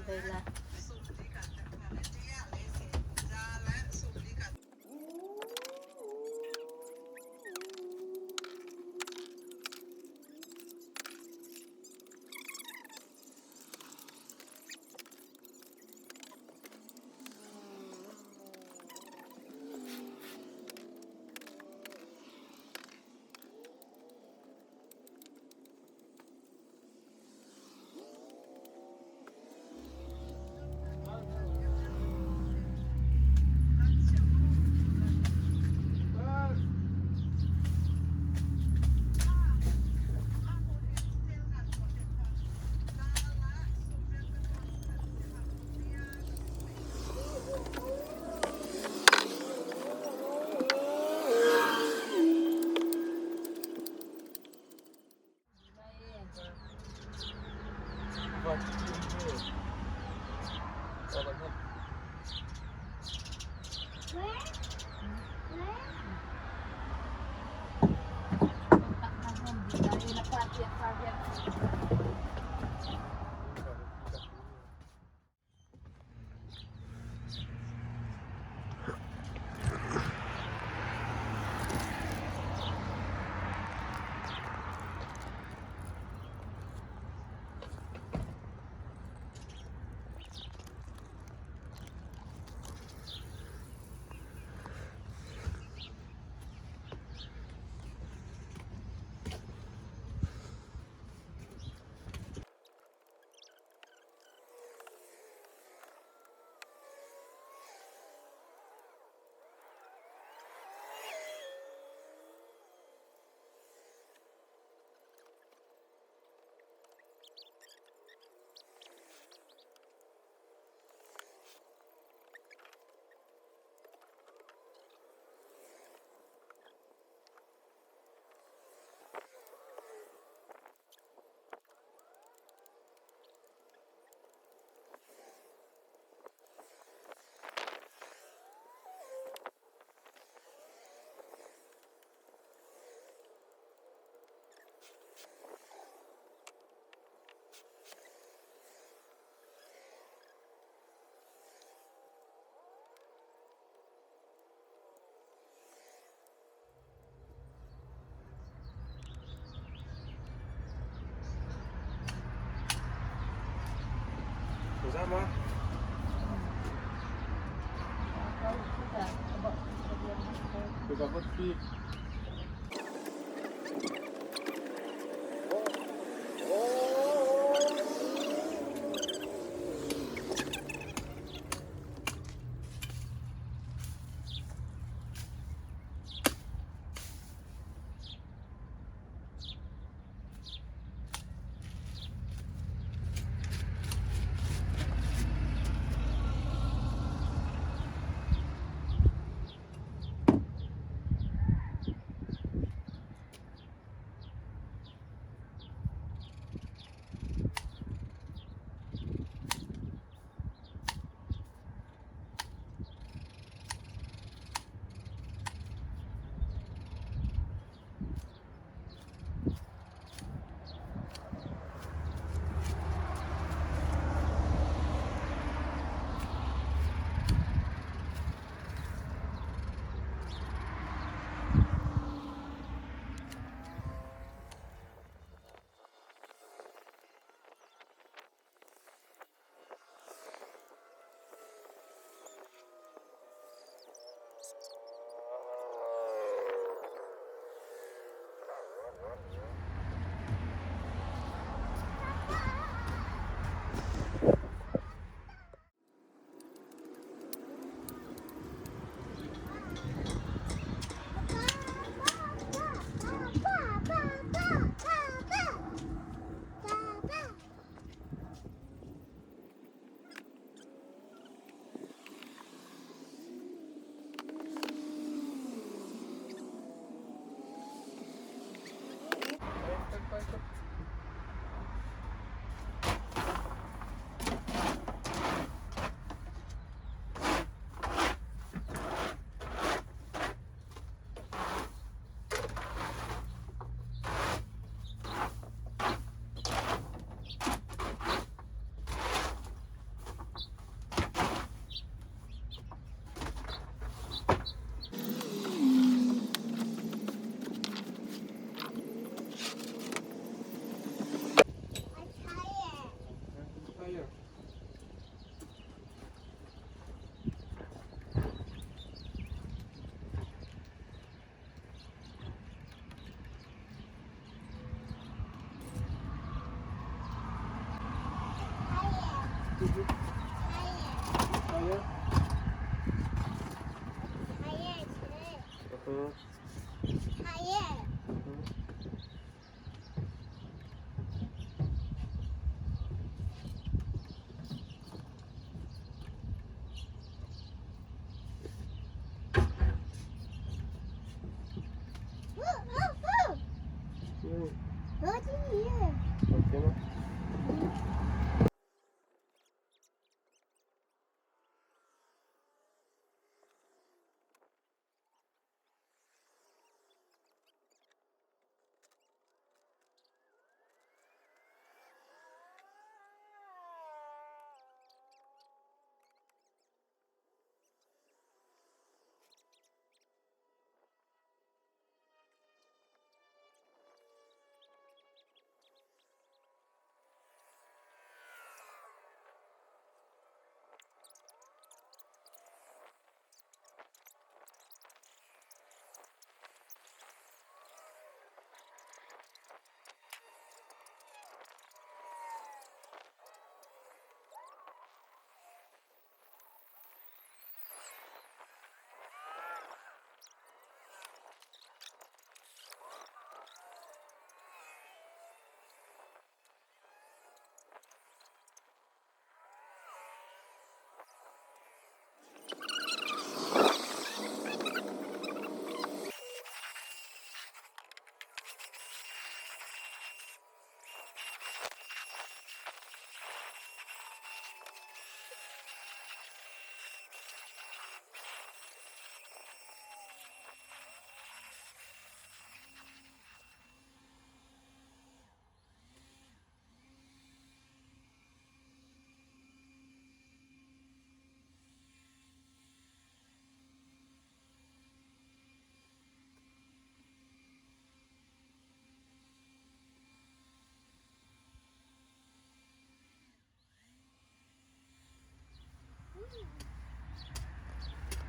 Dei la. Hayır. Okay.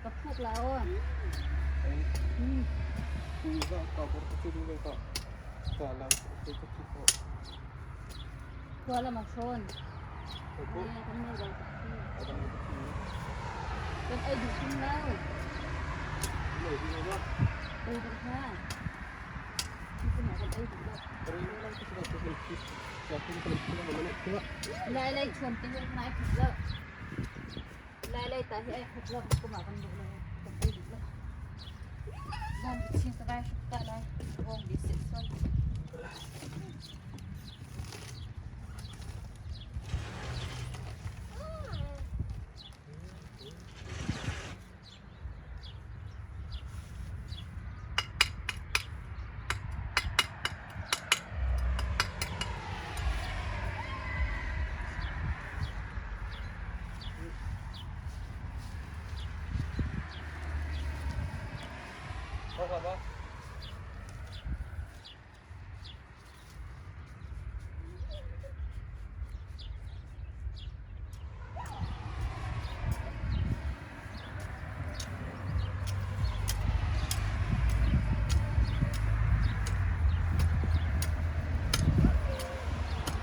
Ka phuk la aw. Khua lam a hrawn. Kan nei lo tuk khi. Kan ei duh tung lo. Ei duh hna. Kan ei duh lo. Lai lai chuan te hi nai khat lo. Lai lai ta hi ai khat lo kuma kan duh lo. Kan ei duh lo. Zan chin ka vai hruk ta lai. Wong bi sit sual.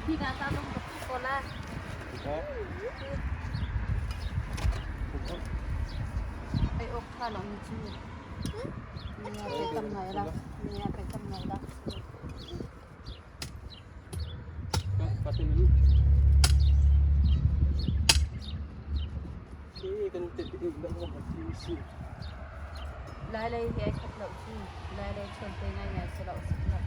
Hi ka ta lung ka pu ko la. Ai ok tha lo ni chu. Ni a pe tam ngai la. Ni a pe tam ngai la. Lai lei hi ai khat lo cu. Lai lei chuan te ngai ngai si lo si lo.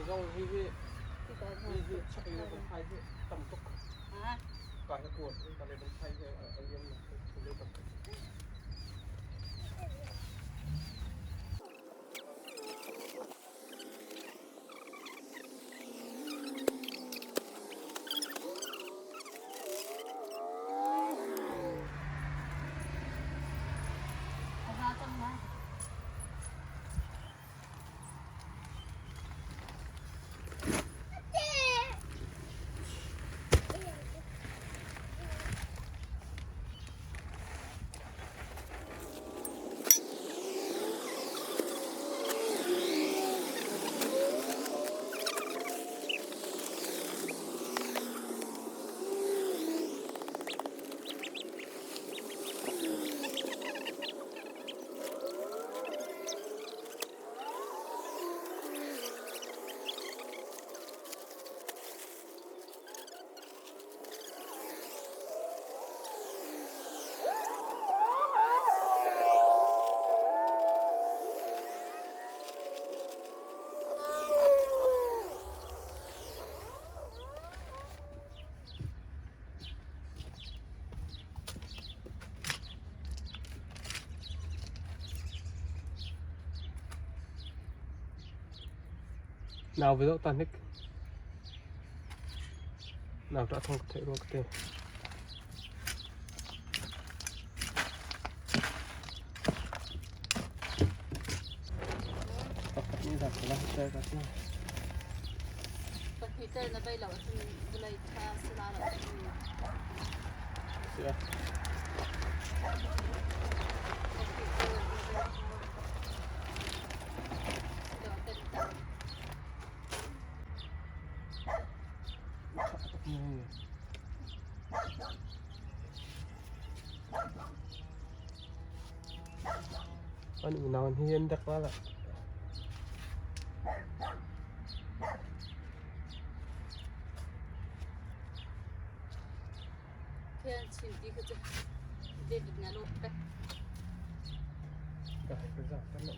Zong hi hi hi hi chak in kan phai hi tam tuk. Ka hi kuat ka le kan phai hi a liam na tam tuk. Nau va zoh ta hnik. Nau ṭah thawng ka theih rua ka ti. Pakhat nih zat la share ka ti. Pahnih tel na bei lo ahcun vawlei tha sila lo. Si ah. An unau hi an dek la. Thian chin ti kha cu David na lawh pek. Ka hai ka zak kan lo.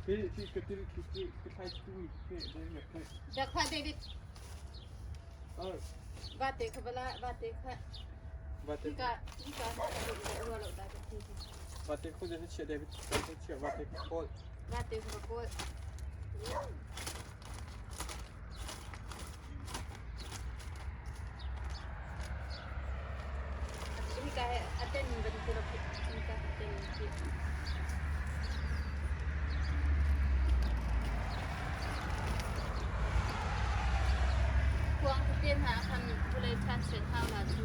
Hi hi ka til ki ki ki thai tu ke de me ke. Dak kha David. Oh. Va te kha bala va te kha. Va te. Ka ka na lo da da. Va te khu de che David che va te kol. Va te kha kol. Hika he aten bantuk hika aten khi. Kuang te hna khan vulei than set hau la cu.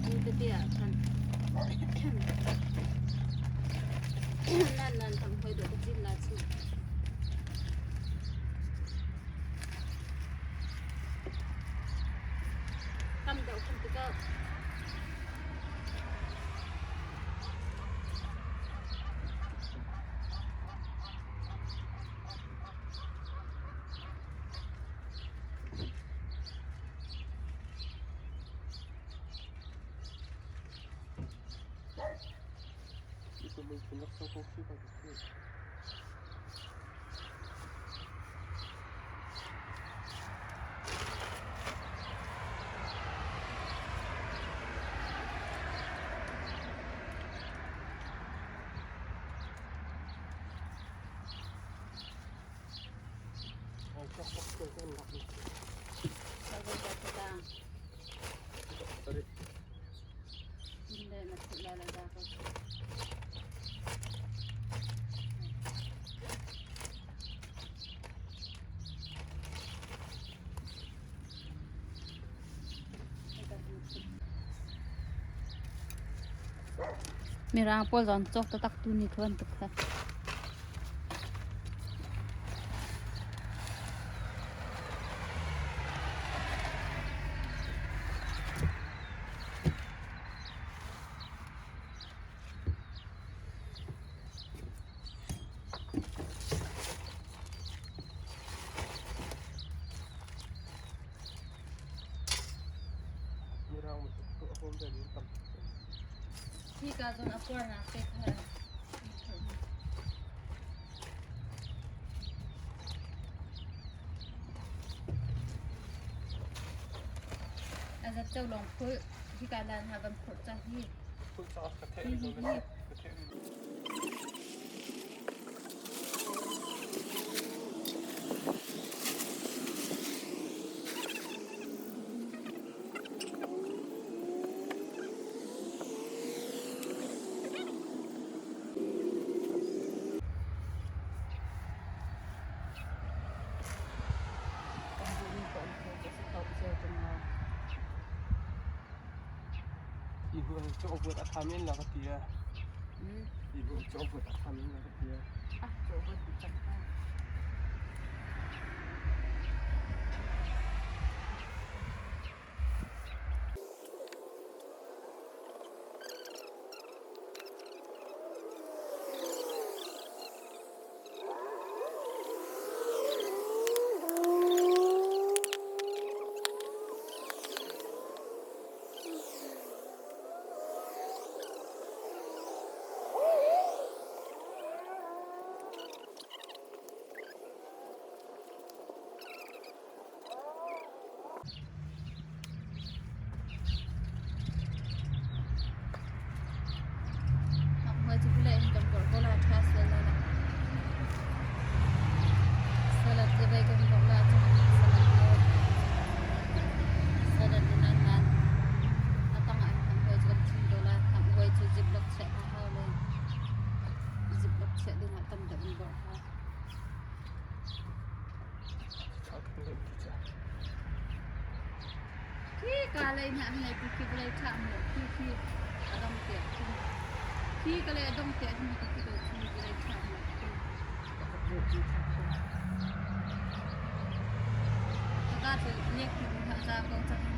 Cu tete ah khan nan nan tam hoi dawh ka cin la cu. Tam deuh khan tikah Mirang pawl zong cawk taktak tu nih kha bantuk kha. Hika zawn a puarnak te kha. A zat ceu lawng phulh. Hika lan ha van phurh ca hi. Phulh ca ka theh rih lo na ka theh rih. Kan duhmi ka um kho ka si kho cio tung lo. I hu cu ovut a tha men la ka ti a. I hu cu ovut a tha men la ka ti a. Ah, cu ovut cang ta. Hmai cu vawlei in kan vorh ko lai ṭha sual lai lo. Salad le vei kan vorh lai cun salad le salad le nan nan a tang ah in hamhoi cu kan thim ko lai. Hamhoi cu ziplock chiah hna hau le ziplock chiah ding ah tam deuh in vorh hau. Khi ka lei hna an lei khi vawlei ṭha mu khi khi a dong te khi khi ka lei a dong te hin ka khi ko khi vawlei ṭha mu khi ka ka cu nek khi ha za ko cang.